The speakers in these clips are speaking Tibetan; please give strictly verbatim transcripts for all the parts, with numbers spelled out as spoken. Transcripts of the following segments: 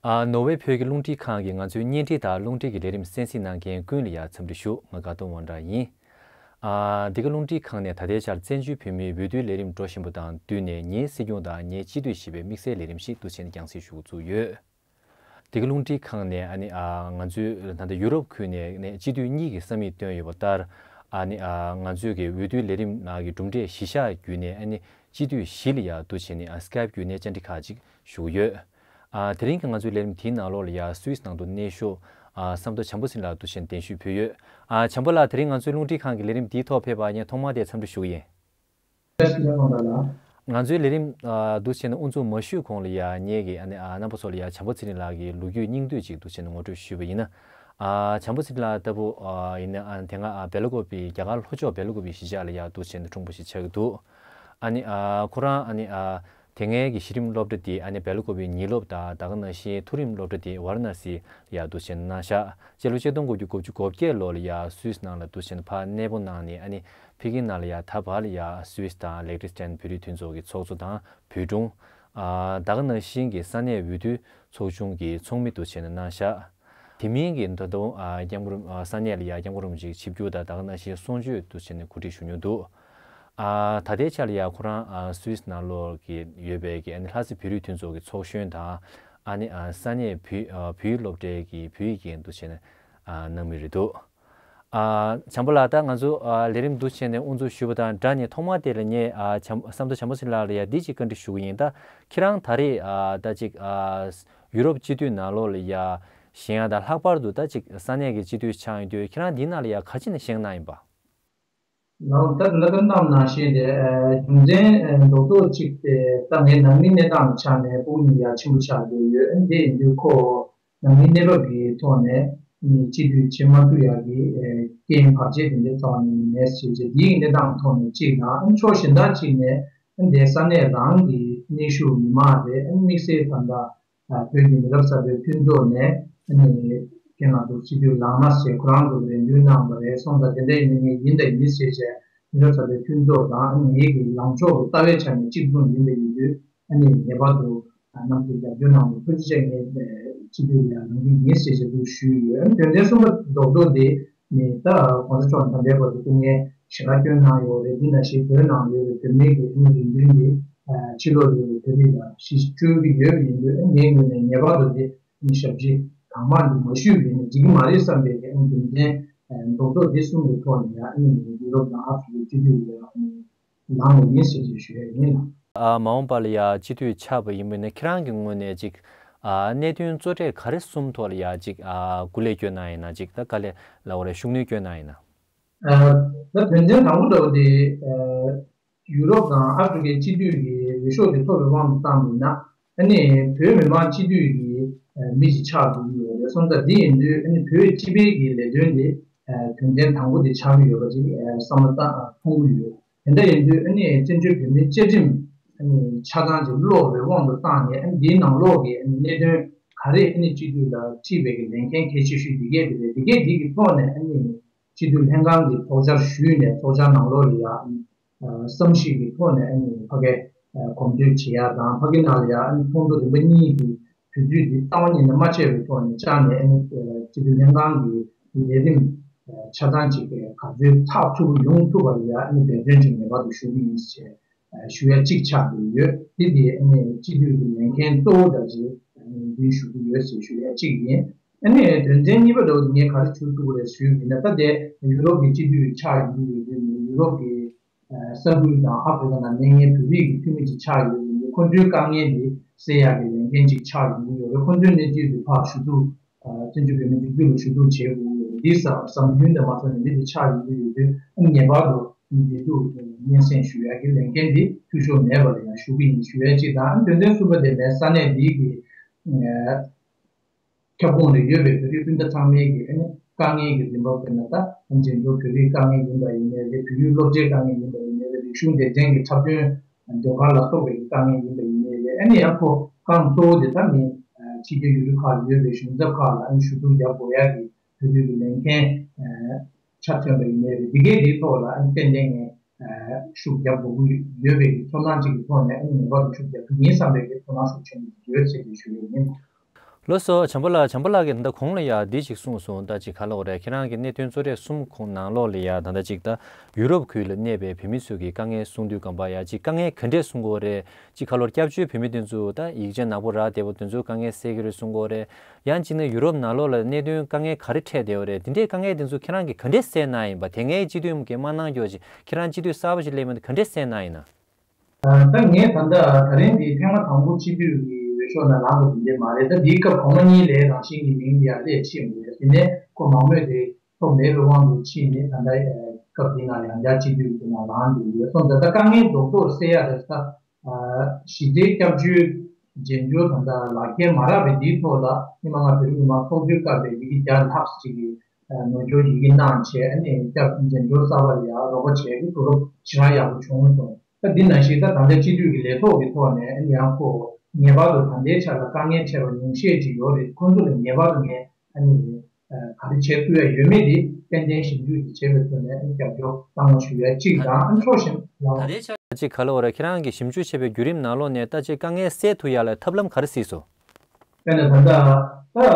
ཨ། ནོར་ཝེ་བོད་ཀྱི་རླུང་འཕྲིན་ཁང་གིས་ང་ཚོའི་བརྙན་འཕྲིན་དང་རླུང་འཕྲིན་གྱི་ལས་རིམ་གསན་གཟིགས་གནང་མཁན་ཀུན་ལ་ཡང་འཚམས་འདྲི་ཞུ། ང་དགའ་སྟོན་དབང་གྲགས་ཡིན། ཨ། འདི་ག་རླུང་འཕྲིན་ཁང་ནས་ད་ལྟའི་ཆར་བཙན་བྱོལ་བོད་མིའི་འོས་བསྡུའི་ལས་རིམ་འགྲོ་བཞིན་པ་དང་བསྟུན་ནས། ངའི་སྲིད་སྐྱོང་དང་ངའི་སྤྱི་འཐུས་ཞེས་པའི་དམིགས་བསལ་ལས་རིམ་ཞིག་འདུག་བྱས་ནས་རྒྱང་སྲིང་ཞུ་འགོ་བཙུགས་ཡོད། འདི་ག་རླུང་འཕྲིན་ཁང་ནས། ཨ་ནི། ཨ། ང་ཚོའི་ད་ལྟ་ཡུ་རོབ་ཁུལ་ནས་ནས་སྤྱི་འཐུས་གཉིས་ཀྱི་ས་མིག་བཏོན་ཡོད་པ་ལྟར། ཨ་ནི། ཨ། ང་ཚོའི་གི་འོས་བསྡུའི་ལས་རིམ་ནང་གི་གྲུབ་འབྲས་གཞི་བཞག་བརྒྱུད་ནས། ཨ་ནི། སྤྱི་འཐུས་བཞི་ལ་ཡང་འདུག་བྱས་ནས། ཨ། སི་ཀེབ་བརྒྱུད་ནས་བཅར་འདྲི་ཁག་ཅིག་ཞུ་གི་ཡོད། ཨ། དེ་རིང་གི་ང་ཚོའི་ལས་རིམ་དེའི་ནང་ལོགས་ལ་ཡང་སུད་སི་ནང་དུ་གནས་བཞུགས། ཨ། བསམ་མདོ་བྱམས་པ་ཚེ་རིང་ལགས་འདུག་བྱས་ནས་གདན་ཞུ་ཕུལ་ཡོད། ཨ། བྱམས་པ་ལགས། དེ་རིང་ང་ཚོའི་རླུང་འཕྲིན་ཁང་གི་ལས་རིམ་འདིའི་ཐོག་ཕེབས་པར་ངས་ཐོག་མར་དེ་འཚམས་འདྲི་ཞུ་གི་ཡིན། ང་ཚོའི་ལས་རིམ། ཨ། འདུག་བྱས་ནས་དབུ་འཛུགས་མ་ཞུས་གོང་ལ་ཡང་ངེད་ཀྱིས། ཨ་ནི། ཨ། རྣམ་པ་ཚོ་ལ་ཡང་བྱམས་པ་ཚེ་རིང་ལགས་ཀྱི་ལོ་རྒྱུས་སྙིང་བསྡུས་ཅིག་འདུག་བྱས་ནས་ངོ་སྤྲོད་ཞུས་པ་ཡིན་ན། ཨ། བྱམས་པ་ཚེ་རིང་ལགས་ལྟ་བུ། ཨ། ཡིན་ན། ཨ། དེ་སྔ། ཨ། སྦེལ་ཀོབ་པའི། རྒྱ་གར་ལྷོ་ཕྱོགས་སྦེལ་ཀོབ་པའི་གཞིས་ཆགས་ལ་ཡང་འདུག་བྱས་ནས་འཁྲུངས་པ་ཞིག་ཆགས་ཀྱི་འདུག་ཨ་ནི། ཨ། ཁོ་རང་། ཨ་ནི། ཨ། དེ་སྔའི་གི་གཞི་རིམ་སློབ་གྲྭ་དེ། ཨ་ནི། སྦེལ་ཀོབ་པའི་ཉིན་སློབ་དང་། ད་ག་ནང་བཞིན་མཐོ་རིམ་སློབ་གྲྭ་དེ་ཝཱ་ར་ཎ་སི་ལ་ཡང་འདུག་བྱས་ནས་གནང་ཤག་སྤྱི་ལོ་ཆིག་སྟོང་དགུ་བརྒྱ་དགུ་བཅུ་གོ་བརྒྱད་ལོ་ལ་ཡང་སུད་སི་ནང་ལ་འདུག་བྱས་ནས་ཕར་གནས་སྤོ་གནང་ནས། ཨ་ནི། ཕ་གིར་ནང་ལ་ཡང་ད་བར་ལ་ཡང་སུད་སི་དང་ལེག་ཏེ་སི་ཏན་བོད་རིགས་མཐུན་ཚོགས་ཀྱི་ཚོགས་གཙོ་དང་བོད་དྲུང་། ཨ། ད་ག་ནང་བཞིན་གྱི་ས་གནས་འོས་བསྡུ་ཚོགས་ཆུང་གི་ཚོགས་མི་འདུག་བྱས་ནས་གནང་ཤག་དེ་མིན་གྱི་ད་དུང་། ཨ། སྐྱབས་མགོན་རིན། ཨ། ས་གནས་ལ་ཡང་སྐྱབས་མགོན་རིན་པོ་ཆེའི་ཆིབས་བསྒྱུར་དང་། ད་ག་ནང་བཞིན་གསུང་ཆོས་འདུག་བྱས་ནས་གོ་སྒྲིག་ཞུ་མྱོང་འདུག་ཨ། ད་ལྟའི་ཆ་ལ་ཡང་ཁོ་རང་། ཨ། སུད་སི་ནང་ལོགས་ཀྱི་ཡོད་པའི་གི། ཨ་ནི། ལྷ་ས་བོད་རིགས་མཐུན་ཚོགས་ཀྱི་ཚོགས་གཞོན་དང་། ཨ་ནི། ཨ། ས་གནས་བོད། ཨ། བོད་ཡིག་སློབ་གྲྭའི་གི་བོད་ཡིག་འགན་འདུག་བྱས་ནས། ཨ། གནང་མུས་རེད་འདུག་ཨ། བྱམས་པ་ལགས། ད་ང་ཚོ། ཨ། ལས་རིམ་འདུག་བྱས་ནས་དབུ་འཛུགས་ཞུས་པ་དང་སྦྲགས་ནས། ཐོག་མར་དེ་ལ་ངས། ཨ། བྱམས། བསམ་མདོ་བྱམས་པ་ཚེ་རིང་ལགས་ལ་ཡང་འདི་གཅིག་བཀའ་འདྲི་ཞུ་གི་ཡིན། ད་ཁྱེད་རང་ད་རེས། ཨ། ད་ཅིག་ཨ། ཡུ་རོབ་སྤྱི་འཐུས་ནང་ལོགས་ལ་ཡ་བཞེངས་ཡ་དང་། ལྷག་པར་དུ་ད་ཅིག་ས་གནས་ཀྱི་སྤྱི་འཐུས་ཆགས་ཡོང་དུས། ཁྱེད་རང་འདི་ནང་ལ་ཡ་ག་ཅི་ནས་བཞེངས་གནང་ཡིན་པ། ལགས། ད་ལྟ་གནང་ནང་བཞིན་དེ། ཨ། རྒྱུ་མཚན། ཨ། རྡོག་རྡོག་གཅིག་དེ། ད་ངའི་ནང་མིའི་གནས་སྟངས་ཆ་ནས་སྤུ་གུ་གཉིས་ཡ་ཆེན་པོ་ཆགས་བསྡད་ཡོད། དེ་ཡིན་དུས་ཁོ་ནང་མིའི་གནས་བབ་ཀྱི་ཐོག་ནས་ནི་སྤྱི་འཐུས་བྱེད་མ་ཐུབ་ཡག་གི། ཨ། རྐྱེན་བར་ཆད་དེ་འདྲ་རྩ་བ་ནས་མེད་ཟེར་བྱས། དེའི་གནས་སྟངས་ཐོག་ནས་གཅིག་དང་། ཕྱོགས་གཞན་དག་ཅིག་ནས་འདི་ས་གནས་རང་གི་གནས་བཞུགས་མི་མང་རེད། དམིགས་བསལ་ད་ལྟ། ཨ། བོད་ཀྱི་མི་རབས་གསར་པའི་མཐུན་ཚོགས་ནས། ཨ་ནི། རྒན་ལགས་འདུག་སྤྱི་འཐུས་ལངས་ན་ཟེར་ཁོ་རང་ཚོ་རེ་འདུན་གནང་བ་རེད། སོང་ཙང་དེ་འདྲ་ཡིན་ན་ངས་ཡིན་དང་ཡིན་ཟེར་བྱས། མི་རབས་གསར་པའི་མཐུན་ཚོགས་དང་། ཨ་ནི། ངེད་ཀྱི་ལངས་ཕྱོགས་ཀྱི་ལྟ་བའི་ཆ་ནས་གཅིག་མཚུངས་ཡིན་པ་ཡིན་དུས། ཨ་ནི། ངེས་པར་དུ། ཨ། རྣམ་ཚོས་རྒྱབ་སྐྱོར་གནང་བར་ཐུགས་རྗེ་ཆེ། ངས། ཨ། སྤྱི་འཐུས་ལ་ཡང་ལངས་ཀྱི་ཡིན་ཟེར་བྱས་འདུག་ཞུས་ཡོད། དོན་ཚན་གསུམ་པ་རྡོག་རྡོག་དེ་ནི་ད་གོང་ས་མཆོག་ད་ལྟའི་བར་དུ་སྐུ་ངལ་ཞེ་དྲག་བསྐྱོན་གནང་ཡོད་རེད། འདི་ནང་བཞིན་བོད་ནང་ཡོད་པའི་བོད་མི་གི་ཨ་ནི་རེ་འདུན་དེ། ཨ། ཕྱི་ལོགས་ཡོད་པའི་བོད་རིགས་ལ་གཞི་བཅོལ་གྱི་ཡོད་པ་ཡིན་དུས། ངའི་ངོས་ནས་ངེས་པར་དུ་དེ་ཞབས་ཕྱི་གང་མང་དེ་མ་ཞུས་པ་ཡིན་ན་འགྲིག་གི་མ་རེད་བསམ་པའི་གི་རྒྱུ་མཚན་རྡོག་རྡོག་དེ་གསུམ་གྱི་ཐོག་ནས་ཡང་ཨ་ནི་ཡུ་རོབ་དང་ཨ་ཧྥེ་རི་ཁའི་སྤྱི་འཐུས་ལ་ལངས་པ་ཡིན་ཟེར་ཅིག་ཞུ་ཡ་ཡིན། ཨ། མ་འོངས་པ་ལ་ཡ་སྤྱི་འཐུས་ཆགས་པ་ཡིན་པ་ཡིན་ན། ཁྱེད་རང་གི་ངོས་ནས་ཅིག་ཨ། གནད་དོན་གཙོ་གྲས་ག་རེ་གསུམ་ཐོག་ལ་ཡ་ཅིག་ཨ། སྐུ་ལས་བསྐྱོན་གནང་ཡིན་ན། ཅིག་ད་ག་ལེ་ལབ་དགོས་རེད། ཤུགས་སྣོན་བསྐྱོན་གནང་ཡིན་ན། ཨ། ད་དོན་ཚན་དང་པོ་འདྲ་བོ་དེ། ཨ། ཡུ་རོབ་དང་ཨ་ཧྥེ་རི་ཁའི་སྤྱི་འཐུས་ཀྱི་འོས་ཤོག་དེ་ཐོབ་པའི་དབང་དུ་བཏང་བ་ཡིན་ན། ཨ་ནི་བོད་མི་མང་སྤྱི་འཐུས་ཀྱི་མི་ཞིག་ཆགས་འགྲོ་གི་ཡོད་རེད། སོང་ཙང་འདི་ཡིན་དུས་ཨ་ནི་བོད་སྤྱི་པའི་གི་ལས་དོན་དེ་དོན་ཚན་དང་པོ་དེ་ཆགས་ཀྱི་ཡོད་པ་ཅིག་བསམ་བློ་བཏང་མཐོང་གི་ཡོད། དེ་འདྲ་ཡིན་དུས་ཨ་ནི་བཙན་བྱོལ་བོད་མིའི་བཅའ་ཁྲིམས་ཨ་ནི་ཆ་ཚང་ཅིག་ཀློག་པའི་དབང་དུ་བཏང་ནས། ཨ་ནི་འདིའི་ནང་ལོགས་ཀྱི་ཨ་ནི་གནད་དོན་ག་རེ་ཨ་ནི་སྤྱི་འཐུས་ལ་དཀྲིས་པའི་གི་ལས་འགན་གལ་ཆེ་ཤོས་འདི་གས་དེ་རེད། འདི་གས་འདི་གི་ཐོག་ནས་ཨ་ནི་སྤྱི་འཐུས་ལྷན་ཁང་གི་ཚོགས་བཅར་ཞུས་ནས། ཚོགས་བཅར་ནང་ལོགས་ལ་ཡ་ཨ་ནི་བསམ་གཞིག་གི་ཐོག་ནས་ཨ་ནི་ཕ་གི་གོམ་བགྲོད་བྱེད་ཡ་དང་། ཕ་གི་ནང་ལ་ཡ་ཨ་ནི་ཚོགས་འདུ་རིམ་པ་གཉིས་ཀྱི་དུས་ཚོད་འདི་རྩ་བ་ཉིད་ནས་མ་ཆད་པའི་ཐོག་ནས་བཅར་ནས། ཨ་ནི་སྤྱི་འཐུས་ལྷན་ཁང་གི་ལས་རིམ་ཆ་ཚང་ཅིག་ག་ཚོད་ཚགས་ཚུད་པོ་ཡོང་ཐུབ་པ་ལ་ཡ་ཨ་ནི་འབད་བརྩོན་ཅིག་ངེས་པར་དུ་ཞུ་གི་ཡིན་ཞེས་ཞུ་ཡ་གཅིག་ཆགས་བསྡད་ཡོད། དེ་དེ་ཨ་ནི་སྤྱི་འཐུས་ཀྱི་ལས་འགན་གཙོ་བོ་འདྲ་ཅིག་ཨ་ནི་འདི་ཞུ་གི་ཡོད་ཟེར་ཞུ་ཡ་གཅིག་ཡིན། ཨ་ནི་དོན་ཚན་གཉིས་པ་འདྲ་བོ་དེ་ངས་ག་རེ་ཞུ་ཐུབ་ཀྱི་རེད་ཞུས་ཡིན་ན། ད་དེ་ཡུ་རོབ་ཀྱི་སྤྱི་འཐུས་ཆགས་ཡོང་གི་ཡོད་དུས་ནི། ཡུ་རོབ་ཀྱི་ས་ཁུལ་དང་ཨ་ཧྥེ་རི་ཁ་ནང་གནས་མཁན་བོད་རིགས་ཀྱི་འཐུས་མི་ཅིག་ཆགས་ཡོད་དུས་ནི། ཁོ་ཚོའི་དཀའ་ངལ་འདི་སེལ་ཡག་གི་ལས་འགན་ཅིག་ཆགས་ཡོང་གི་ཡོད་རེད། ཁོ་ཚོའི་གནས་ཚུལ་འདི་ཕར་ཞུ་གཏུག་ཨ། བཙན་བྱོལ་བོད་མིའི་སྒྲིག་འཛུགས་ལ་ཞུ་གཏུག་བྱེད་དགོས་ཀྱི་ཡོད་རེད། འདི་ཟ་ཟམ་ཐུན་དེ་མ་སོང་ནས་འདི་དེ་ཆགས་ཡོང་གི་ཡོད་དུས། ངེས་པར་དུ་འདི་དུ་སྙན་སེང་ཞུ་ཡག་གི་ལས་འགན་འདི་འཐུས་ཤོར་མེད་པ་ལ་ཡང་ཞུ་གི་ཡིན་ཞུ་ཡ་གཅིག་དང་། དོན་ཚན་གསུམ་པ་དེ་ལས་ས་གནས་འདི་གི་ཁྱབ་ཁོངས་ནས་ཡོད་པའི་བོད་རིགས་སྤུན་ཟླ་ཚང་མའི་གི་ཨ་ནི་དཀའ་ངལ་གྱི་འཛིན་པ། དཔེར་ན་ད་འཛིན་གྲྭ་བོད་རིགས་དཀའ་ངལ་ཡིན་པ་ཡིན་ནའི་རེད། བོད་ཡིག་སློབ་ཁྲིད་དཀའ་ངལ་ཡིན་པ་ཡིན་ནའི་རེད། རིག་གཞུང་སྡེ་ཚན་གྱི་འཁྲབ་སྟོན་ཟློས་གར་ལ་སོགས་པའི་དཀའ་ངལ་ཡིན་པ་ཡིན་ནའི་རེད། ཨ་ནི་ཡང་ཁོ་རྐང་གཙོ་བོ་དེ་ད་ནི་ཕྱི་རྒྱལ་ཡུལ་གྲུ་ཁག་ལ་ཡོད་པའི་གཞུང་ཚབ་ཁག་ལ་ཨ་ནི་ཞུ་གཏུག་རྒྱག་དགོས་ཡ་གི་བོད་ཡིག་གི་ལས་འགན་ཆ་མཚོན་པ་ཡིན་ནའི་རེད། འདི་གའི་འདིའི་ཐོག་ལ་ཨ་ནི་ཏན་ཏན་ངས་ཤུགས་རྒྱབ་དགོས་ཀྱི་ཡོད་པའི་ཚོར་སྣང་གཅིག་གི་ཐོག་ནས། ཨ་ནི་ངེས་པར་དུ་ཤུགས་རྒྱག་ཐུབ་ཡིན་བསམ་པའི་ཚོར་སྣང་ཤུགས་ཆེན་པོ་ཡོད་ཟེར་ཏེ་ཞུ་ཡས་ཡིན། ལགས་སོ། བྱམས་པ་ལགས། བྱམས་པ་ལགས་ཀྱིས་ད་ལྟ་གོང་ལ་ཡ་འདི་ཞིག་གསུངས་སོང་། ད་ཅིག་ག་ལབ་དགོས་རེད། ཁྱེད་རང་གི་གནད་དོན་གཙོ་གྲས་གསུམ་གོང་ནང་ལོགས་ལ་ཡ་ད་ལྟ་ཅིག་ད་ཡུ་རོབ་ཁུལ་ལ་གནས་པའི་བོད་མི་ཚོ་གི་དཀའ་ངལ་གསུང་དུས་སྒང་པ་ཡ་ཅིག་དཀའ་ངལ་ག་འདྲས་གསུང་གི་ཡོད་རེད། ཅིག་ག་ལབ་དགོས་རེད། སྐྱབས་བཅོལ་བོད་མི་དེ་ཚོ་ད་ཡིག་ཆ་ནག་པོ་རག་བསྡད་པ་དེ་ཚོ་དཀའ་ངལ་སེལ་གྱི་རེད་གསུང་གི་ཡོད་རེད། ཡང་གཅིག་ནི་ཡུ་རོབ་ནང་ལོགས་ལ་གནད་དོན་དཀའ་ངལ་ག་རེ་འཕྲད་བསྡད་ཡོད་རེད། དེ་འདྲའི་དཀའ་ངལ་དེ་ཚོ་ཁྱེད་རང་གིས་ག་འདྲས་སེལ་གནང་ཡིན་པ། དེ་སྔའི་སྤྱི་འཐུས་མ་གིས་མ་གནང་རྒྱུ་ཅིག་ཁྱེད་རང་སྤྱི་འཐུས་གསར་པ་ཞིག་སླེབས་མ་ད་ག་འདྲས་སེལ་གནང་ཡིན་ན། ཨ། ད་ངས་ད་ལྟ་ད་རིང་འདི་ཐེངས་མ་དང་པོ་སྤྱི་འཐུས་ཀྱི་འོས་ཤོག་ནང་ལངས་པ་དེ་འདྲས་མ་རེད། ད་འདིའི་སྐབས་གོང་མ་གཉིས་ལ་རང་བཞིན་གྱི་མིང་ཡར་ལས་ཕྱིན་ཡོད། དེ་ནས་ཁོ་མང་མོས་དེ་ཐོབ་མེད་པའི་དབང་དུ་ཕྱིན་ནས་ད་ལྟ་སྐབས་འདི་ནང་ཡང་བསྐྱར་སྤྱི་འཐུས་ཀྱི་ནང་ལངས་བསྡད་ཡོད་སོང་། ད་ལྟ་དཀའ་ངལ་རྡོག་རྡོག་སེལ་ཡག་རེད། ད་ཨ་གཞི་རྩའི་སྐྱབས་བཅོལ་འབྱོར་འབྱོར་ད་ལྟ་ལག་ཁྱེར་མ་རག་པའི་འདིའི་ཐོག་ལ་སྔོན་མ་ང་བོད་རིགས་མི་མང་ཚོགས་གཙོས་སྐབས་པའི་ཡི་གེ་བརྒྱ་ལྷག་ཅིག་གིས་ངོ་སྦྱོར་ཡི་གེ་གནང་བྱས། ཨ་ནི་སྐྱབས་འབྱོར་གསར་པ་ལ་ཡང་རོགས་པ་བྱས་ཏེ་གོ་སྐབས་ཞེ་དྲག་ཡག་པོ་བྱུང་སོང་། ད་འདི་ནང་བཞིན་ད་ད་ལྟའི་སྤྱི་འཐུས་ཀྱི་ལས་ཐོག་གི་ཐོག་ནས་ཨ་ནི་ཡང་ཁོ་ངེས་པར་དུ་ད་ལྟའི་ཆ་ལ་དཀའ་ངལ་འཕྲད་པ་ཉུང་ཤས་ཅིག་ཡོད་རེད། ཁོང་ཚོ་ལ་ངེས་པར་དུ་ངས་ཨ་ནི་ག་རེ་བྱེད་ཐུབ་ཡ་ཡོད་མེད་དེ་ཏན་ཏན་ཞིབ་འཇུག་ཅིག་བྱས་པའི་ཐོག་ནས་ཨ་ནི་རྒྱབ་སྐྱོར་གནང་བ་ཞུ་ཡ་གཅིག་དང་། ཨ་ནི་ཕྱོགས་གཞན་ལ། ད་ལྟའི་ཆ་ཅིག་ག་ལབ་དགོས་རེད། ཁྱེད་རང་གིས་ཞིབ་འཇུག་བྱས་པའི་བརྒྱུད་རིམ་ནང་ལོགས་ནས་ད་ཅིག་དཀའ་ངལ་སེལ་ཐུབ་ཡ་ལ་ཐབས་ལམ་ག་རེ་གཟིགས་སོང་། དཔེར་ན་ད་ལྟ་ད།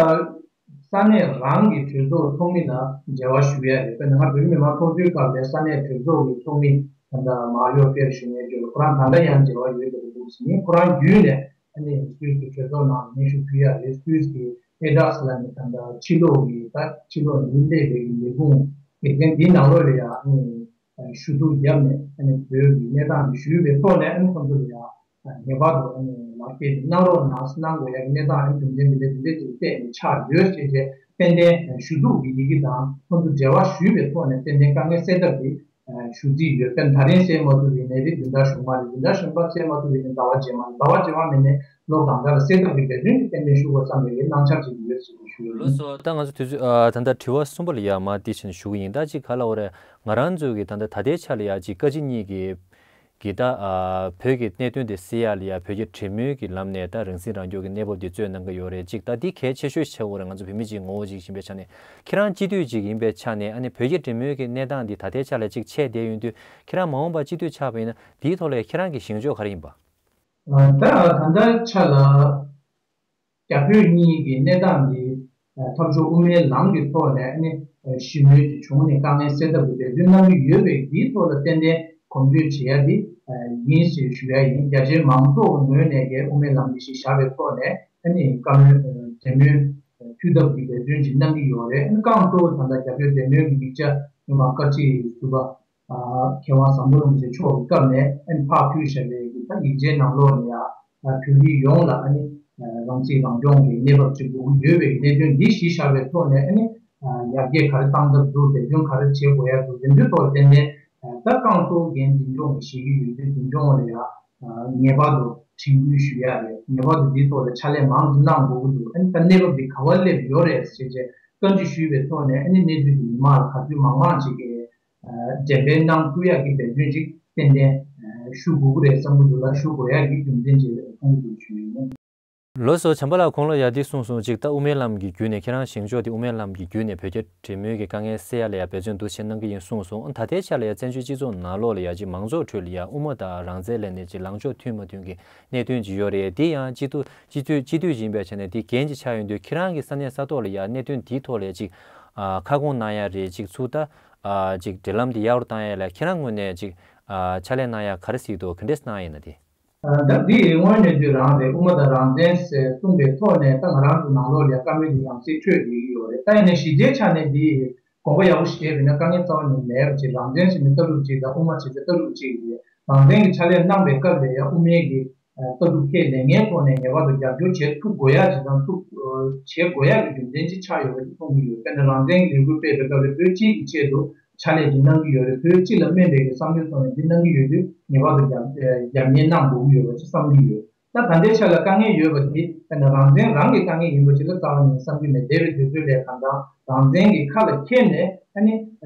ས་གནས་རང་གི་གྲོས་ཚོགས་ཚོགས་མི་ལ་འབྲེལ་བ་ཞུ་ཡ་རེད། དཔེར་ན་ང་བོད་མི་མང་སྟོབས་ཆེན་ཁག་ལས་ས་གནས་གྲོས་ཚོགས་ཀྱི་ཚོགས་མི་ད་ལྟ་མར་ཡོ་ཕེར་ཞུ་མཁན་ཅིག་ཡོད། ཁོ་རང་ད་ལྟ་ཡང་འབྲེལ་བ་ཡོད་པའི་འདུག་ཟིན། ཁོ་རང་བརྒྱུད་ནས་ཨ་ནི་སུད་སི་གྲོས་ཚོགས་ནང་སྙན་ཞུ་ཕུལ་ཡ་རེད། སུད་སི་གི་ཨེ་ཌག་སི་ལ་ནི་ད་ལྟ་ཕྱི་ལོགས་ཀྱི་ད་ཕྱི་ལོགས་ནས་སླེབས་པའི་ལས་ཁུངས་སྡེ་ཚན་འདིའི་ནང་ལོགས་ལ་ཡང་ཨ་ནི་ཞུ་གཏུག་བརྒྱབ་ནས་ཨ་ནི་བོད་ཀྱི་གནས་སྟངས་འདི་ཞུས་པའི་ཐོག་ནས་ཨ་ནི་ཁོང་ཚོ་ལ་ཡང་། ངེས་པར་དུ་ལག་འཁྱེར་གནང་རོགས་གནང་གནང་དགོས་ཡ་གི་གནས་སྟངས་ཨ་ནི་རྒྱུ་མཚན་འདི་འདྲ་འདི་འདྲ་ཅིག་བལྟས་ནས་ཆགས་ཡོད་ཅེས་བྱས་ཏན་ཏན་ཞུ་གཏུག་གི་ཡི་གེ་དང་ཁོང་ཚོ་འབྲེལ་བ་ཞུས་པའི་ཐོག་ནས་ཏན་ཏན་དཀའ་ངལ་སེལ་ཐབས་ཀྱི་ཞུ་རྩིས་ཡོད། དཔེར་ན་ད་རིང་སེལ་མ་ཐུབ་པ་ཡིན་ནའི་རེད། བདུན་ཕྲག་གཞུག་མ་རེད། བདུན་ཕྲག་གཞུག་མ་སེལ་མ་ཐུབ་པ་ཡིན་ན་ཟླ་བ་རྗེས་མ་རེད། ཟླ་བ་རྗེས་མ་མིན་ནའི་ལོ་གང་ག་ལ་སེལ་ཐབས་ཀྱི་འབད་བརྩོན་གྱིས་ཏན་ཏན་ཞུ་དགོས་བསམ་པའི་གི་སྣང་ཆ་ཅིག་ཡོད་ཟེར་ནས་ཞུ་ཡོད། ལགས་སོ། ད་ང་ཚོ་དུས་ཚོད་ཨ་ད་ལྟ་དྲི་བ་གསུམ་པ་ལ་ཡ་མར་འདི་བྱས་ནས་ཞུ་གི་ཡིན། ད་ཅིག་ག་ལབ་དགོས་རེད། ང་རང་ཚོའི་གི་ད་ལྟ་ད་ལྟའི་ཆ་ལ་ཡ་ཅིག་བཀའ་སྤྱི་གཉིས་ཀྱི་གི་ད་ཨ་བོད་ཀྱི་གནད་དོན་དེ་སེལ་ཡ་ལ་ཡ་བོད་རྒྱ་འབྲེལ་མོལ་གྱི་ལམ་ནས་ད་རང་སྲིད་རང་སྐྱོང་གི་གནས་བབ་དེ་རྩོད་གནང་གི་ཡོད་རེད། ཅིག་ད་འདི་གལ་ཆེ་ཤོས་ཆགས་ཡོད་རེད། ང་ཚོ་བོད་མི་གཅིག་ངོ་བོ་གཅིག་ཡིན་པའི་ཆ་ནས། ཁྱེད་རང་སྤྱི་འཐུས་གཅིག་ཡིན་པའི་ཆ་ནས་ཨ་ནི་བོད་རྒྱ་འབྲེལ་མོལ་གྱི་གནས་སྟངས་འདི་ད་ལྟའི་ཆ་ལ་ཅིག་ཆད་བསྡད་ཡོང་དུས་ཁྱེད་རང་མ་འོངས་པ་སྤྱི་འཐུས་ཆགས་པ་ཡིན་ན་འདིའི་ཐོག་ལ་ཁྱེད་རང་གི་བཞེངས་ཕྱོགས་ག་རེ་ཡིན་པ། ད་ད་ལྟའི་ཆ་ལ། རྒྱ་བོད་གཉིས་ཀྱི་གནས་སྟངས་འདི་འཐབ་ཕྱོགས་དབུ་མའི་ལམ་གྱི་ཐོག་ནས་ཨ་ནི་ཞི་མོལ་གྱི་བྱུང་ནས་དཀའ་ངལ་སེལ་ཐབས་ཀྱི་འབད་བརྩོན་གནང་གི་ཡོད་པས། འདིའི་ཐོག་ལ་ཏན་ཏན་གོམ་བགྲོད་བྱེད་ཡ་འདི་ཡིན་ཞེས་ཞུ་ཡ་ཡིན། རྒྱ་ཆེའི་མང་ཚོགས་ངོས་ནས་ཀྱི་དབུ་མའི་ལམ་འདི་གཞི་བཞག་པའི་ཐོག་ནས་ཨ་ནི་བཀའ་མོལ་གྲོས་མོལ་ཕུལ་ཐབས་ཀྱི་འབད་བརྩོན་ཅིག་གནང་གི་ཡོད་རེད། ཨ་ནི་རྐང་གཙོ་བོ་ད་ལྟ་རྒྱ་བོད་འབྲེལ་མོལ་གྱི་ཡིག་ཆ་སྔོན་མ་བཀའ་ཁྲི་ཟུར་པ། མཁས་དབང་ཟམ་གདོང་རིན་པོ་ཆེ་མཆོག་གི་སྐབས་ནས་ཨ་ནི་ཕར་ཕུལ་བཞག་པའི་གི་ད་ཡིག་ཆའི་ནང་ལོགས་ནས་ཡང་བོད་རིགས་ཡོངས་ལ་ཨ་ནི་རང་སྲིད་རང་སྐྱོང་གི་གནས་བབ་ཅིག་དགོས་ཀྱི་ཡོད་པའི་གནད་དོན་འདི་གཞི་བཞག་པའི་ཐོག་ནས་ཨ་ནི་ཡར་རྒྱས་ག་རེ་བཏང་ཐབས་འདུག་འབད་བརྩོན་ག་རེ་བྱེད་དགོས་ཡ་འདུག་དེ་ཚོའི་ཐོག་ཏན་ཏན་ད་རྐང་གཙོ་འགན་འཛིན་སྐྱོང་གི་བཞེས་ཀྱི་ཡོད་དུས་འཛིན་སྐྱོང་ལ་ཡང་ངེས་པར་དུ་དྲན་སྐུལ་ཞུ་ཡ་རེད། ངེས་པར་དུ་འདིའི་ཐོག་ལ་ཕྱག་ལས་མང་ཙམ་གནང་དགོས་ཀྱི་འདུག་ཨ་ནི་ད་གནས་བབ་འདི་ག་པར་སླེབས་ཡོད་རེད་ཟེར་བྱས་བཀའ་འདྲི་ཞུས་པའི་ཐོག་ནས་ཨ་ནི་གནས་ཚུལ་འདི་མི་མང་ལ་ག་ཚོད་མང་མང་ཅིག་གིས། འགྲེམས་སྤེལ་གནང་ཐུབ་ཡག་གི་འབད་བརྩོན་ཅིག་ཏན་ཏན་ཞུ་དགོས་ཀྱི་རེད་བསམ་གྱི་འདུག་ལ། ཞུ་དགོས་ཡག་གི་རྒྱུ་མཚན་ཅིག་མཐོང་གི་འདུག་ཞུ་ཡིན། ལགས་སོ། བྱམས་པ་ལགས་གོང་ལ་ཡ་འདི་གསུངས་སོང་། ཅིག་ད་དབུ་མའི་ལམ་གྱི་བརྒྱུད་ནས་ཁྱེད་རང་བཞེངས་ཕྱོགས་དེ་དབུ་མའི་ལམ་གྱི་བརྒྱུད་ནས་བོད་རྒྱ་འབྲེལ་མོལ་གྱི་དཀའ་ངལ་སེལ་ཡག་ལ་ཡ་འབད་བརྩོན་འདུག་བྱས་གནང་གི་ཡིན་གསུངས་སོང་། ད་ལྟའི་ཆ་ལ་ཡ་བཙན་བྱོལ་སྤྱི་ཚོགས་ནང་ལོགས་ལ་ཡ་ཅིག་མང་ཚོགས་ཁྲོད་ལ་ཡ་དབུ་མ་དང་རང་བཙན་ལས་ནས་ཅིག་ལངས་ཕྱོགས་མཐུན་མ་མཐུན་གྱི་གནད་དོན་ཅིག་ཡོད་རེད། དེ་ཡང་སྤྱི་འཐུས་སྤྱི་འཐུས་སྤྱི་འཐུས་ཡིན་པའི་ཆ་ནས་དེ་འགན་ཅིག་ཆགས་ཡོང་དུས་ཁྱེད་རང་གི་ས་གནས་ས་ཐོག་ལ་ཡ་གནད་དོན་དེའི་ཐོག་ལ་ཡ་ཅིག་ཨ་ཁ་སྐོང་གནང་ཡ་རེད། ཅིག་ཚུར་ད་ཨ་ཅིག་འབྲེལ་ལམ་དེ་ཡག་རུ་བཏང་ཡ་ལ་ཁྱེད་རང་ངོས་ནས་ཅིག་ཨ་ཕྱག་ལས་གནང་ཡ་ག་རེ་གཟིགས་འདུག་ག་འདྲས་གནང་ཡ་ཡིན་ན་དེ། ཨ་ད་འདི་དངོས་གནས་དུས་རང་རེད། དབུ་མ་དང་རང་བཙན་ཟེར་གསུངས་པའི་ཐོག་ནས་ད་ང་རང་ཚོ་ནང་ལོགས་ལ་ཡ་བཀའ་མོལ་འདི་ཡང་སེ་འཕྲོད་བསྡད་ཀྱི་ཡོད་རེད། ད་ཡིན་ནའི་གཞི་རྩའི་ཆ་ནས་འདི་དགོངས་པ་ཡག་པོ་བཞེས་པ་ཡིན་ན་དཀའ་ངལ་རྩ་བ་ནས་མེད་པ་ཅིག་རང་བཙན་ཟེར་ནས་ལྟ་གྲུབ་ཅིག་དང་དབུ་མ་ཟེར་ནས་ལྟ་གྲུབ་ཅིག་རེད། རང་བཙན་གྱི་ཕྱག་ལས་གནང་བའི་སྐབས་ལ་ཡ་དབུ་མའི་གི་ལྟ་གྲུབ་ཁས་ལེན་མཁན་ཐོག་ནས་ངེས་པར་དུ་རྒྱབ་སྐྱོར་བྱེད་ཐུབ་དགོས་ཡག་ཅིག་དང་ཐུབ་བྱེད་དགོས་ཡག་གི་རྒྱུ་མཚན་ཅིག་ཆགས་ཡོད་པ་ཅིག་མཐོང་གི་ཡོད། དཔེར་ན་རང་བཙན་གྱི་ལས་འགུལ་སྤེལ་བའི་སྐབས་ལ་བོད་སྤྱི་གི་ཆེད་དུ་ཕྱག་ལས་ཅིག་གནང་གི་ཡོད་རེད། བོད་སྤྱི་ལ་སྨན་པའི་གི་བསམ་བློའི་ཐོག་ནས་འདི་གནང་གི་ཡོད་དུས་ངེས་པར་དུ་རྒྱབ་རྒྱབ་གཉེར་གནང་དགོས་ཀྱི་ཡོད་པ་ཅིག་བསམ་གྱི་ཡོད། ད་ད་ལྟའི་ཆ་ལ་དཀའ་ངལ་ཡོད་པ་དེ་དཔེར་ན་རང་བཙན་རང་གི་དཀའ་ངལ་ཡིན་པ་ཅིག་ད་རྩ་བ་ནས་བསམ་གྱི་མེད། འདས་པའི་དུས་ཚོད་ལས་གང་ལྟར་རང་བཙན་གྱི་ཁ་ལ་འཁྱེར་ནས་ཨ་ནི་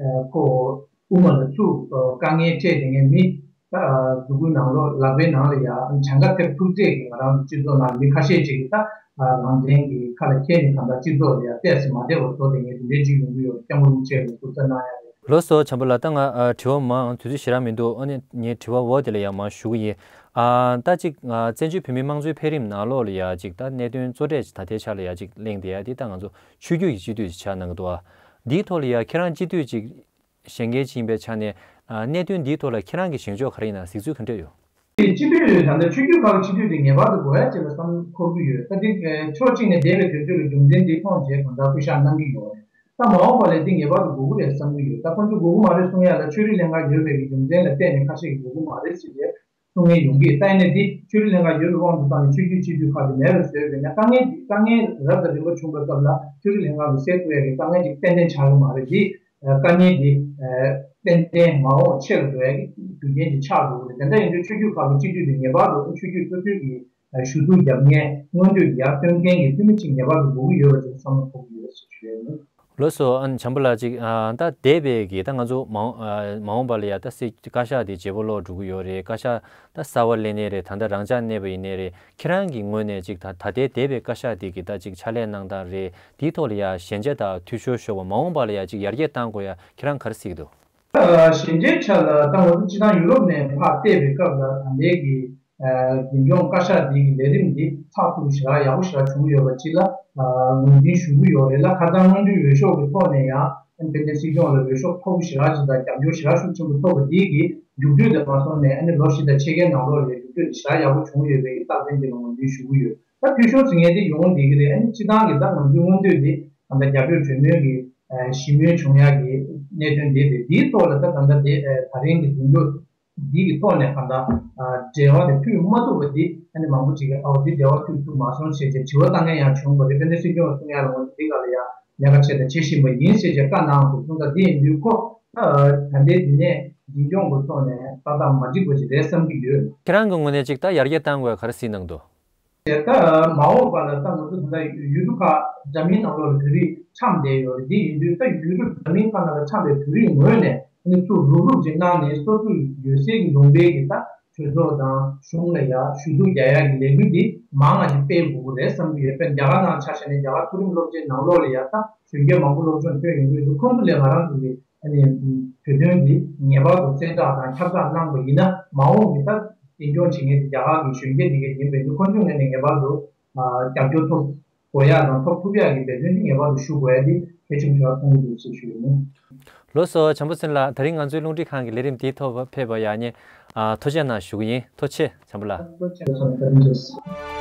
ཁོ་དབུ་མ་ལ་ཚུར་དཀའ་ངལ་འཕྲད་བསྡད་མཁན་མི་ད་འཛུགས་སྐུན་ནང་ལོགས་ལག་པའི་ནང་ལ་ཡང་གྱངས་ཁ་ཐེབས་ཐུབ་ཚད་ཀྱི་ང་རང་ཚོ་སྤྱི་ཚོགས་ནང་མི་ཁ་ཤས་ཅིག་གིས་ད་རང་བཙན་གྱི་ཁ་ལ་འཁྱེར་ནས་གང་ལྟར་སྤྱི་ཚོགས་ལ་ཡང་ཏོག་ཙམ་མ་བདེ་བ་བཟོ་བསྡད་མཁན་དེ་འདྲའི་ཅིག་ཡོང་གི་ཡོད། སྐྱབས་མགོན་རིན་པོ་ཆེ་ལ་ཐུགས་ཚ་གནང་ཡ་རེད། ལགས་སོ། བྱམས་པ་ལགས། ད་ང་ཨ་དྲི་བ་མང་དུས་ཚོད་ཞེ་དྲག་མི་འདུག་ཨ་ནི་ངའི་དྲི་བ་འོག་དེ་ལ་ཡང་མར་ཞུ་གི་ཡིན། ཨ་ད་ཅིག་ཨ་བཙན་བྱོལ་བོད་མིའི་དམངས་གཙོའི་འཕེལ་རིམ་ནང་ལོགས་ལ་ཡ་ཅིག་ད་གནད་དོན་གཙོ་གྲས་ད་ལྟའི་ཆ་ལ་ཡ་ཅིག་གླེང་བསྡད་ཡ་འདི་ད་ང་ཚོ་ཆོས་བརྒྱུད་ཀྱི་སྤྱི་འཐུས་ཅིག་ཆགས་གནང་གི་འདུག་ཨ། འདིའི་ཐོག་ལ་ཡ་ཁྱེད་རང་སྤྱི་འཐུས་ཅིག་བཞེངས་མཁན་ཅིག་ཡིན་པའི་ཆ་ནས་ཨ་གནད་དོན་འདིའི་ཐོག་ལ་ཁྱེད་རང་གི་བཞེངས་ཕྱོགས་ག་རེ་ཡིན་ན་གཟིགས་ཚུལ་ག་འདྲ་ཡོད། སྤྱི་འཐུས་ད་ལྟ་ཆོས་བརྒྱུད་ཁག་གི་སྤྱི་འཐུས་དེ་ངེས་པར་དུ་དགོས་ཡ་ཅིག་ལ་བསམ་འཁོར་གྱི་ཡོད། ད་དེ་ཕྱོགས་གཅིག་ནས་འདས་པའི་དུས་ཚོད་ཀྱི་རྒྱུ་མཚན་འདི་མཐོང་རྗེས་གང་ལྟར་སྐུལ་ཤག་གནང་གི་ཡོད་རེད། ད་མ་འོངས་པ་ལ་འདི་ངེས་པར་དུ་དགོས་ཀྱི་རེད་བསམ་གྱི་ཡོད། ད་ཁོང་ཚོས་དགོས་ཀྱི་མ་རེད་གསུང་ཡ་ལ་ཆོས་རིག་ལྷན་ཁང་ཡོད་པའི་གི་རྒྱུ་མཚན་ལ་བརྟེན་ནས་ཁ་ཤས་ཀྱིས་དགོས་ཀྱི་མ་རེད་ཟེར་ཏེ་གསུང་མཁན་ཡོང་གི། ད་ཡིན་ནའི་འདི་ཆོས་རིག་ལྷན་ཁང་ཡོད་པའི་དབང་དུ་བཏང་ནས་ཆོས་བརྒྱུད་སྤྱི་འཐུས་ཁག་ཏུ་མེད་པར་བཟོས་པས་ན་དཀའ་ངལ་འདི་དཀའ་ངལ་རབ་དང་རིམ་པ་བྱུང་བའི་སྐབས་ལ་ཆོས་རིག་ལྷན་ཁང་གིས་སེལ་ཐུབ་ཡ་གི་དཀའ་ངལ་ཅིག་ཏན་ཏན་ཆགས་ཀྱི་མ་རེད། འདི་དཀའ་ངལ་འདི་ཏན་ཏན་མ་འོངས་ཆེ་རུ་འགྲོ་ཡ་གི་རྒྱུ་རྐྱེན་ཅིག་ཆགས་འགྲོ་གི་རེད། དེ་འདྲ་ཡིན་དུས་ཆོས་བརྒྱུད་ཁག་གི་སྤྱི་འཐུས་འདི་ངེས་པར་དུ་ཆོས་བརྒྱུད་སོ་སོའི་གི་ཞུ་གཏུག་རྒྱབ་མཁན་སྔོན་འགྲོས་ཀྱི་ཡར་སྟོན་མཁན་གྱི་འཐུས་མི་ཅིག་ངེས་པར་དུ་དགོས་ཀྱི་ཡོད་པ་ཅིག་བསམ་བློ་འཁོར་གྱི་ཡོད་ཟེར་ཞུ་ཡ་ཡིན། ལགས་སོ། ཨ་ནི་བྱམས་པ་ལགས་ཅིག་ཨ་ད་འདས་པའི་གི་ད་ང་ཚོ་མ་འོངས་ཨ་མ་འོངས་པ་ལ་ཡ་ད་སྲིད་བཀའ་ཤག་དེ་བརྗེ་པོ་ལོག་འགྲོ་གི་ཡོད་རེད། བཀའ་ཤག་ད་གསར་པ་སླེབས་ནའི་རེད། ད་ལྟ་རང་འཇགས་གནས་པ་ཡིན་ནའི་རེད། ཁྱེད་རང་གི་ངོས་ནས་ཅིག་ད་ད་ལྟའི་འདས་པའི་བཀའ་ཤག་དེ་གི་ད་ཅིག་ཕྱག་ལས་གནང་སྟངས་རེད། དེའི་ཐོག་ལ་ཡ་ཞན་ཆ་དང་འཐུས་ཤོར་ཤོར་བ་མ་འོངས་པ་ལ་ཡ་ཅིག་ཡར་རྒྱས་གཏང་དགོས་ཡ་ཁྱེད་རང་ག་རེ་གཟིགས་འདུག་ཞན་ཆའི་ཆ་ལ་ད་ང་ཚོ་སྤྱི་བཏང་ཡུ་རོབ་ནས་ཕར་བལྟས་པའི་སྐབས་ལ་ད་ལྟའི་གི་འཛིན་སྐྱོང་བཀའ་ཤག་འདི་གི་ལས་རིམ་འདི་ཚགས་ཚུད་པོ་ཞེ་དྲག་ཡག་པོ་ཞེ་དྲག་བྱུང་ཡོད་པ་ཅིག་ལ་ངོས་འཛིན་ཞུ་གི་ཡོད་རེད་ལ། ཁ་སང་སྔོན་འགྲོའི་འོས་ཤོག་གི་ཐོག་ནས་ཡང་ཨ་ནི་དཔལ་ལྡན་སྲིད་སྐྱོང་ལ་འོས་ཤོག་མཐོ་པོ་ཞེ་དྲག་ཅིག་དང་རྒྱབ་སྐྱོར་ཞེ་དྲག་ཤུགས་ཆེན་པོ་ཐོབ་པ་འདི་གི་མཇུག་སྒྲིལ་དུ་མ་སོང་ནས་ཨ་ནི་ལོ་བཞི་དང་ཕྱེད་ཀའི་ནང་ལོགས་ལ་མཇུག་སྒྲིལ་ཞེ་དྲག་ཡག་པོ་བྱུང་ཡོད་པའི་རྟགས་མཚན་འདི་ལ་ངོས་འཛིན་ཞུ་གི་ཡོད། ད་འཐུས་ཤོར་ཟེར་མཁན་དེ་ཡོང་བསྡད་ཀྱི་རེད། ཨ་ནི་སྤྱི་བཏང་གི་ད་ང་ཚོའི་མངོན་འདོད་དེ་ད་ལྟ་རྒྱ་བོད་གྲོས་མོལ་གྱི་ཨ་ཞི་མོལ་བྱུང་ཡག་གི་གནད་དོན་དེ་རེད། འདིའི་ཐོག་ལ་ད་ད་ལྟ་དེ་ཨ་ད་རིང་གི་འཛིན་སྐྱོང་འདི་གི་ཐོག་ནས་ད་ལྟ་ཨ་འབྲེལ་བ་དེ་མཐུད་མ་ཐུབ་པ་དེ་ཨ་ནི་མང་པོ་ཅིག་གིས་ཨའོ་འདི་འབྲེལ་བ་མཐུད་ཐུབ་མ་སོང་ཞེས་བྱས་དྲི་བ་བཏང་མཁན་ཡང་བྱུང་བ་རེད། དཔལ་ལྡན་སྲིད་སྐྱོང་གསུང་ཡག་ལ་ང་ཚོ་འདི་ག་ལ་ཡང་ལས་ཀ་བྱས་དང་བྱེད་བཞིན་པ་ཡིན་ཞེས་བྱས་བཀའ་གནང་འདུག་གསུངས། ད་འདི་ཡིན་དུས་ཁོ་ད་ད་ལྟའི་འདི་ནས་འཛིན་སྐྱོང་གི་ཐོག་ནས་ཏག་ཏག་མ་འགྲིག་པ་ཅིག་རེད་བསམ་གྱི་ཡོད། ཁྱེད་རང་གི་ངོས་ནས་ཅིག་ད་ཡར་རྒྱས་གཏང་དགོས་ག་རེ་གཟིགས་གནང་འདུག་དེ་ལྟར་མ་འོངས་པ་ལ་ད་ང་ཚོ་ད་ལྟ་ཡུལ་གྲུ་ཁག་འདྲ་མིན་ནང་ལོགས་ལ་བོད་རིགས་འཁྱམས་བསྡད་ཡོད་རེད། འདི་ཡིན་དུས་ད་ཡུལ་གྲུ་འདྲ་མིན་ཁག་ནང་ལ་འཁྱམས་པའི་བོད་རིགས་ངོས་ནས་ཨ་ནི་ཚུར་རུབ་རུབ་ཅིག་གནང་ནས་སོ་སོའི་ཡོད་སའི་གི་ལུང་པའི་གི་ད་གྲོས་ཚོགས་དང་གཞུང་ལ་ཡ་ཞུ་གཏུག་རྒྱག་ཡ་གི་ལས་འགུལ་འདི་མང་བ་ཅིག་སྤེལ་དགོས་ཀྱི་རེད་བསམ་གྱི་ཡོད། དཔེར་ན་རྒྱ་གར་ནང་ཆ་བཞག་ནས་རྒྱ་གར་མཐོ་རིམ་སློབ་ཆེན་ནང་ལོགས་ལ་ཡ་ད་གཞོན་སྐྱེས་མང་པོ་སློབ་སྦྱོང་ཐོན་ཡོང་གི་འདུག་ཁོང་ཚོ་ལས་ང་རང་ཚོ་གི་ཨ་ནི་བོད་དོན་འདི་ངེས་པར་དུ་གསལ་བསྒྲགས་དང་ཁྱབ་བསྒྲགས་གནང་བ་ཡིན་ན་མ་འོངས་ཀྱི་ད་འཛིན་སྐྱོང་བྱེད་མཁན་དེ་རྒྱ་གར་གྱི་གཞོན་སྐྱེས་དེ་ག་ཡིན་པས་ན་ཁོང་ཚོའི་ངོས་ནས་ངེས་པར་དུ་ཨ་རྒྱབ་སྐྱོར་ཐོབ་དགོས་ཡ་དང་ཐོབ་ཐུབ་ཡ་གི་འབད་བརྩོན་དེ་ངེས་པར་དུ་ཞུ་དགོས་ཡ་དེ་གལ་ཆེན་པོ་ཞིག་མཐོང་གི་འདུག་ཅེས་ཞུ་ཡིན། ལགས་སོ། བྱམས་པ་ཚེ་རིང་ལགས། ད་རིང་ང་ཚོའི་རླུང་འཕྲིན་ཁང་གི་ལས་རིམ་དེའི་ཐོག་ཕེབས་པ་ཡ་ཉེ་ཨ་ཐུགས་རྗེ་གནང་ཞུ་གི་ཡིན། ཐུགས་རྗེ་ཆེ་བྱམས་པ་ལགས། ཐུགས་རྗེ་ཆེ། བཀའ་དྲིན་ཆེ།